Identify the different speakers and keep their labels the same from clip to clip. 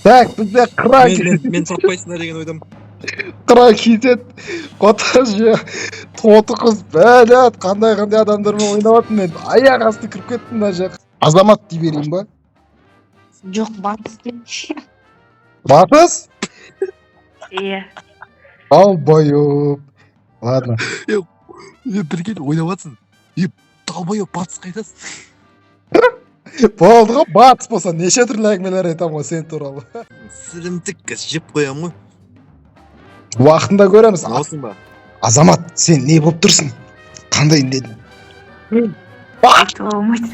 Speaker 1: Так, бізде Қыран.
Speaker 2: Мен таппайсыңдар деген ойдамын.
Speaker 1: Қыран KZ, Қотаж, Тоты қыз, бәләт, қандай қандай адамдармен ойнап жатырмын мен. Аяқ асты кіріп кеттім мына жаққа. Азамат дей берейін ба?
Speaker 3: Жоқ, батыс деп.
Speaker 1: Батыс?
Speaker 3: Иә.
Speaker 1: Долбоеб. Ладно.
Speaker 2: Е, прикинь, ойнап жатсың. Е, долбоеб, батыс қайдасың?
Speaker 1: Болды ғой, батыс болса неше түрлі әңгімелер айтамын ғой сен туралы.
Speaker 2: Сілімтік жеп қоямын ғой.
Speaker 1: Уақытында көреміз.
Speaker 2: Мынаусың ба?
Speaker 1: Азамат, сен не болып тұрсың? Қандай не?
Speaker 3: Айтуға болмайды.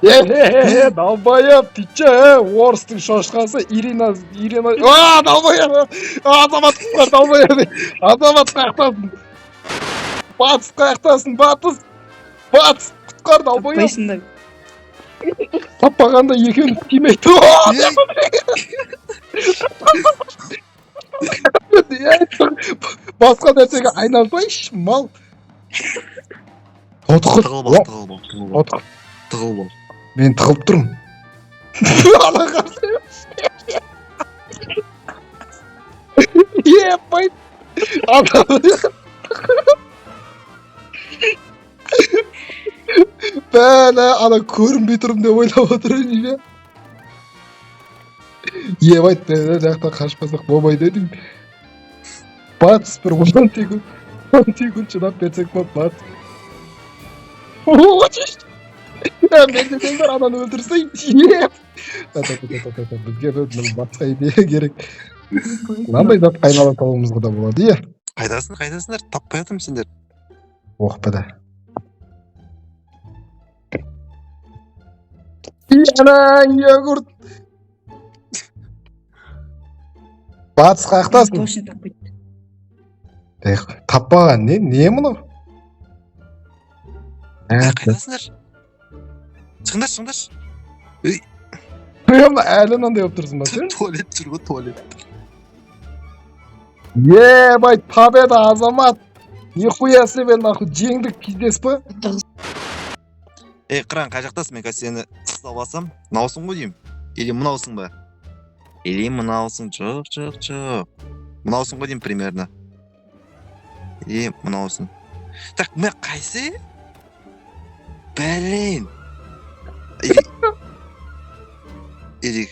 Speaker 1: Е, долбоеб, ты че, орыстың шошқасы Ирина, Ирина, а, долбоеб, Азамат құтқар, долбоеб, Азамат қаяқтасың? Батыс қаяқтасың, батыс, батыс, құтқар, долбоеб.
Speaker 3: Таппайсыңдар.
Speaker 1: Таппағанда екеуміз тимейді. Басқа нәрсеге айналсайшы, мал. Тоты қыз.
Speaker 2: Тығылып ал, тығылып ал, тығылып ал.
Speaker 1: Тоты қыз.
Speaker 2: Тығылып ал.
Speaker 1: Мен тығылып тұрмын. Ана қарсы. Ебать. Ана. Бәлә, ана көрінбей тұрмын деп ойлап отыр едім. Ебать, мына жақтан қашпасақ болмайды едім. Батыс бір 10 секунд, 10 секунд шыдап берсек болады, батыс. О, менде не бар, ананы өлтірсең. Еп. Бізге бір басқа идея керек. Мынандай затқа айнала салуымызға да болады, иә.
Speaker 2: Қайдасың, қайдасыңдар? Таппай жатырмын сендер.
Speaker 1: Ох, бәлә. Ана, йогурт. Батыс қаяқтасың?
Speaker 3: Точно таппайды.
Speaker 1: Эх, таппаған не? Не мынау?
Speaker 2: Қайдасыңдар? Шығыңдар, шығыңдаршы.
Speaker 1: Мына әлі мынандай болып тұрсың ба сен?
Speaker 2: Туалет жүр ғой, туалет.
Speaker 1: Ебать, победа, Азамат! Нихуя себе, нахуй, жеңдік, пиздец па?
Speaker 2: Ей, Қыран, қай жақтасың? Мен қазір сені ұстап алсам, мынаусың ғой деймін. Или мынаусың ба? Или мынаусың? Жоқ, жоқ, жоқ. Мынаусың ғой деймін примерно. Или мынаусың. Так, мына қайсы? Блин. Или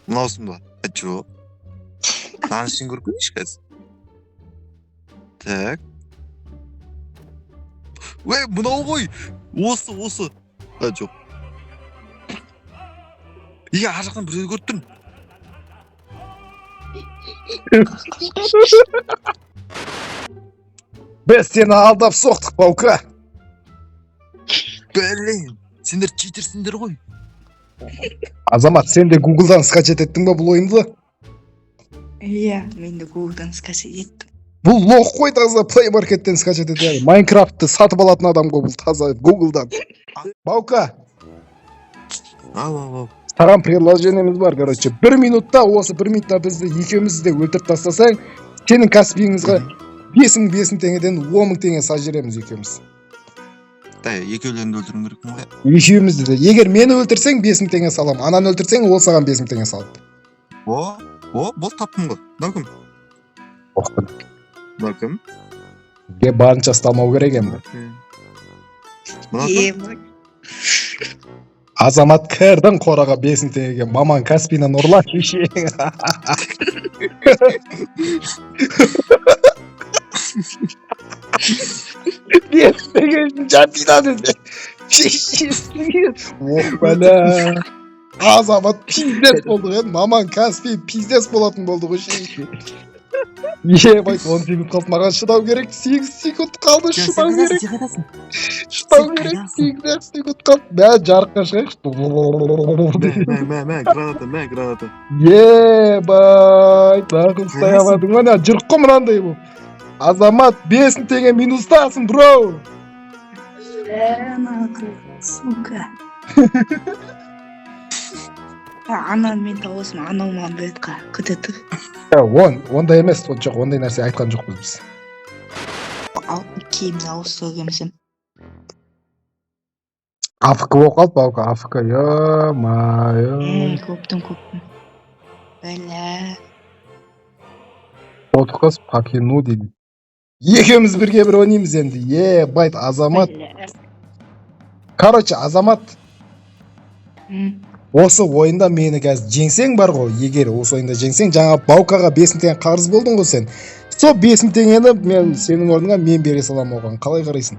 Speaker 2: мынаусың ба? А, жоқ. Мынаның ішін көріп көрейінші қазір. Так. Ей, мынау ғой. Осы, осы. А, жоқ. Е, ар жақтан біреуді көріп тұрмын.
Speaker 1: Біз сені алдап соқтық, баука.
Speaker 2: Блин, сендер читерсіңдер ғой.
Speaker 1: Азамат, сен де Гуглдан скачать еттің ба бұл ойынды?
Speaker 3: Иә, мен де Гуглдан скачать еттім.
Speaker 1: Бұл лох қой, таза Play Market'тен скачать етеді. Майнкрафтты сатып алатын адам ғой бұл, таза Гуглдан. Баука,
Speaker 2: Ал, ал, ал.
Speaker 1: саған предложениеміз бар, короче. Бір минутта, осы бір минутта бізді екеумізді де өлтіріп тастасаң, сенің кәсібиіңізге 5000 5000 теңгеден 10 000 теңге салып жібереміз екеуміз.
Speaker 2: Да, екеулеріңді өлтіруім керекпін ғой.
Speaker 1: Екеумізді де. Егер мені өлтірсең 5000 теңге саламын, ананы өлтірсең ол саған 5000 теңге салады.
Speaker 2: О, о, болды, таптым ғой. Мынау кім?
Speaker 1: Ох,
Speaker 2: Мынау кім?
Speaker 1: бізге барынша ұсталмау керек енді.
Speaker 2: Мынау кім?
Speaker 3: Ебать.
Speaker 1: Азамат кірдің қораға 5000 теңгеге, маман Каспийнан ұрла шешең. 5000 теңге үшін жапина десе. Ох, бәлә. Азамат пиздец болды ғой енді. Маман Каспий пиздец болатын болды ғой шеше. Ебать, 10 секунд қалды, маған шыдау керек. 8 секунд қалды, шыдау керек.
Speaker 2: Сен қайдасың?
Speaker 1: Шыдау
Speaker 2: Сен
Speaker 1: керек,
Speaker 2: қайдасың?
Speaker 1: 8 секунд қалды. Мә, жарыққа шығайықшы.
Speaker 2: Мә, мә, мә, мә, граната, мә, граната.
Speaker 1: Ебать, нахуй ұстай алмадың ба? Мына жүрік қой мынандай болып. Азамат, 5000 теңге минустасың, бро.
Speaker 3: Ә, нахуй, сука. Ананы мен табасым, анау маған береді күтіп.
Speaker 1: Ондай емес, жоқ, ондай нәрсе айтқан жоқпыз біз.
Speaker 3: Ал, киімді ауыстыру керекпін.
Speaker 1: АФК болып қалды, баука, АФК, ё-моё.
Speaker 3: Көптім, көптім. Бля.
Speaker 1: Отқыз покину дейді. Екеуміз бірге бір ойнаймыз енді. Ебать, Азамат.
Speaker 3: Бля.
Speaker 1: Короче, Азамат,
Speaker 3: М,
Speaker 1: осы ойында мені қазір жеңсең бар ғой, егер осы ойында жеңсең, жаңа Баукаға 5000 теңге қарыз болдың ғой сен. Сол 5000 теңгені мен сенің орныңа мен бере саламын оған. Қалай қарайсың?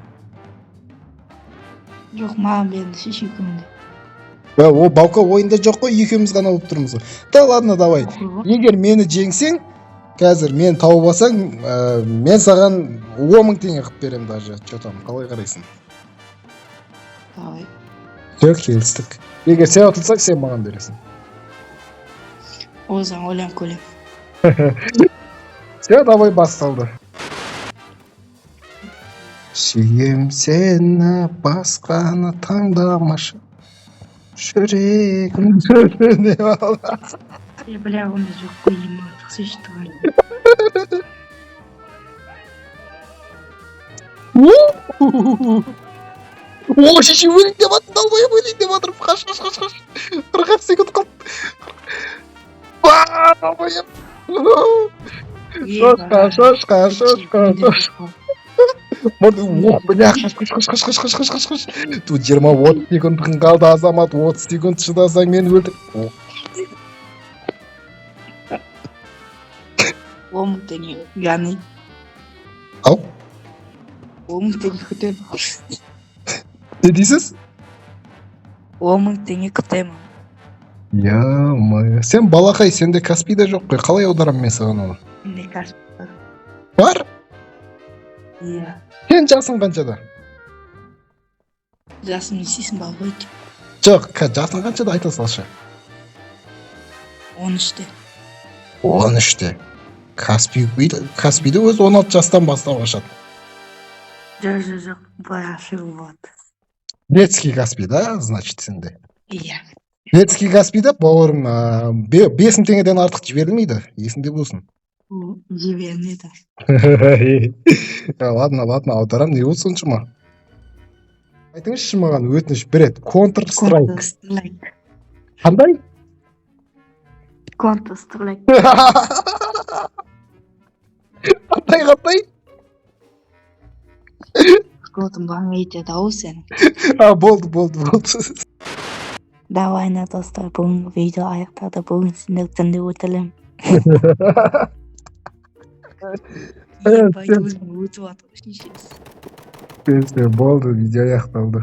Speaker 3: Жоқ, маған берді шеше күнде.
Speaker 1: Ә, о Баука ойында жоқ қой, екеуміз ғана болып тұрмыз ғой. Да ладно, давай. Егер мені жеңсең, қазір мен тауып алсаң, мен саған 10 000 теңге қылып беремін даже. Че там, қалай қарайсың?
Speaker 3: Давай.
Speaker 1: Все, келістік. Егер сен ұтылсаң, сен маған бересің.
Speaker 3: О zaman ойланып көремін.
Speaker 1: Все, давай, басталды. Сүйем сені, басқаны таңдамашы. Жүрегім деп алды.
Speaker 3: Е, бля, онда жоқ қой, ема, существование.
Speaker 1: О, шеше, өлейін деп жатыр, долбоеб, өлейін деп жатыр. Қаш, қаш, қаш, қаш. 40 секунд қалды. А, долбоеб. Шошқа, шошқа, шошқа, шошқа. Ох, бля, қаш, қаш, қаш, қаш, қаш, қаш, қаш, қаш, қаш. Тут 20-30 секундың қалды, Азамат, 30 секунд шыдасаң, мен өлтір. О,
Speaker 3: 10 000 теңге, яғни
Speaker 1: ау,
Speaker 3: 10 000 теңге күтемін.
Speaker 1: Не дейсіз?
Speaker 3: 10 000 теңге күтемін.
Speaker 1: Ё-моё. Сен балақай, сенде Каспийда жоқ қой. Қалай аударамын мен саған оны?
Speaker 3: Менде Каспи бар.
Speaker 1: Бар?
Speaker 3: Иә.
Speaker 1: Сен жасың қаншада?
Speaker 3: Жасым не істейсің, балбой?
Speaker 1: Жоқ, жасың қаншада, айта салшы.
Speaker 3: 13-те.
Speaker 1: 13-те. Каспий, Каспийді өзі 16 жастан бастап ашады.
Speaker 3: Жоқ, жоқ, жоқ, былай ашуға болады.
Speaker 1: Детский Каспий, да, значит, сенде.
Speaker 3: Иә.
Speaker 1: Детский Каспийда, бауырым, 5000 теңгеден артық жіберілмейді, есіңде болсын.
Speaker 3: Ол жібермеді.
Speaker 1: Ә, ладно, ладно, аударам, не болды соншама? Айтыңызшы маған, өтініш, бір рет Counter Strike.
Speaker 3: Counter Strike.
Speaker 1: Қандай?
Speaker 3: Counter Strike.
Speaker 1: Қандай, қандай?
Speaker 3: Көтің бана етеді ау сен.
Speaker 1: А, болды, болды, болды.
Speaker 3: Давай, на, достар, бүгінгі видео аяқталды. Бүгін сендер түнде өтілім. Ебать, өзім өтіп жатыр.
Speaker 1: Все, болды, видео аяқталды.